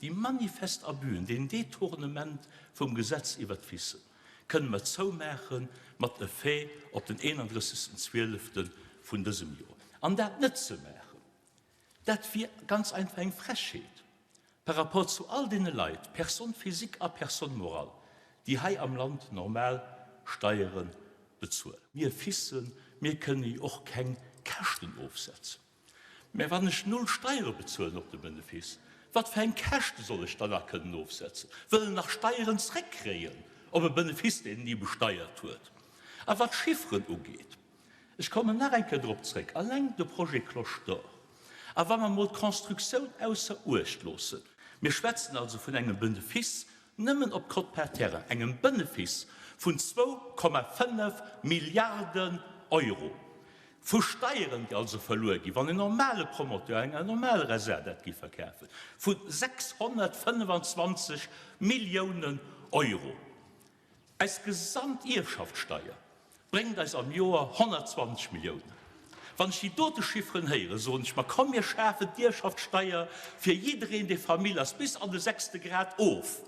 déi manifest Abüen, deen Détournement vum Gesetz iwwert d'FICen, kënne mer zoumaache mat Effet op den 31. 12. Vun dësem Joer. An dat net ze maachen, dat wier ganz einfach eng Frechheet par rapport zu all deene Leit, Personnes physiques a Personnes morales, déi hei am Land normal Steiere bezuelen. Mir FICen, mir kënne jo och keng Käschten ofsetzen. Mä wann ech null Steiere bezuelen op de Benefice, wat fir eng Käschte soll ech dann nach kënnen ofsetzen? Wëll en nach Steieren zréckkréien op e Benefice, deen en ni besteiert huet? A wat d'Chifferen ugeet, ech kommen nach eng Kéier drop zréck, alleng de Projet Cloche d'Or, a wa mer emol d'Constructioun ausser Uecht loossen, mir schwätzen also vun engem Benefice nëmmen op d'Quote-part terrain, engem Benefice vun 2,5 Milliarden Euro, Vu Steieren, déi also verluer ginn, wann en normale Promoteur enger normaler SA dat géif verkafen, vu 625 Milliounen Euro. Eis gesamt Ierfschaftssteier bréngt eis am Joer 120 Milliounen. Wann ech déi dote Chifferen héieren, soen ech mer, komm mir schafen d'Ierfschaftssteier fir jiddereen, dee Famill ass, bis an de sechste Grad of.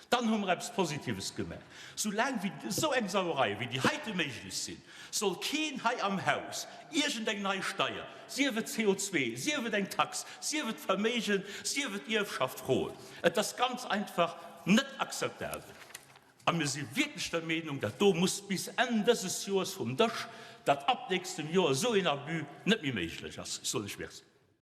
Dann hu mer eppes Positives gemaach. Soulaang wéi esou eng Sauerei wéi déi heite méiglech sinn, soll keen hei am Haus iergendeng nei Steier, sief et CO2, sief et eng Tax, sief et Verméigen, sief et Ierfschaft, froen. Et ass ganz einfach net akzeptabel. A mir si wierklech der Meenung, dat do muss bis Enn dëses Joers vum Dësch, datt ab nächstem Joer esou een Abus net méi méiglech ass. Ech soen lech Merci.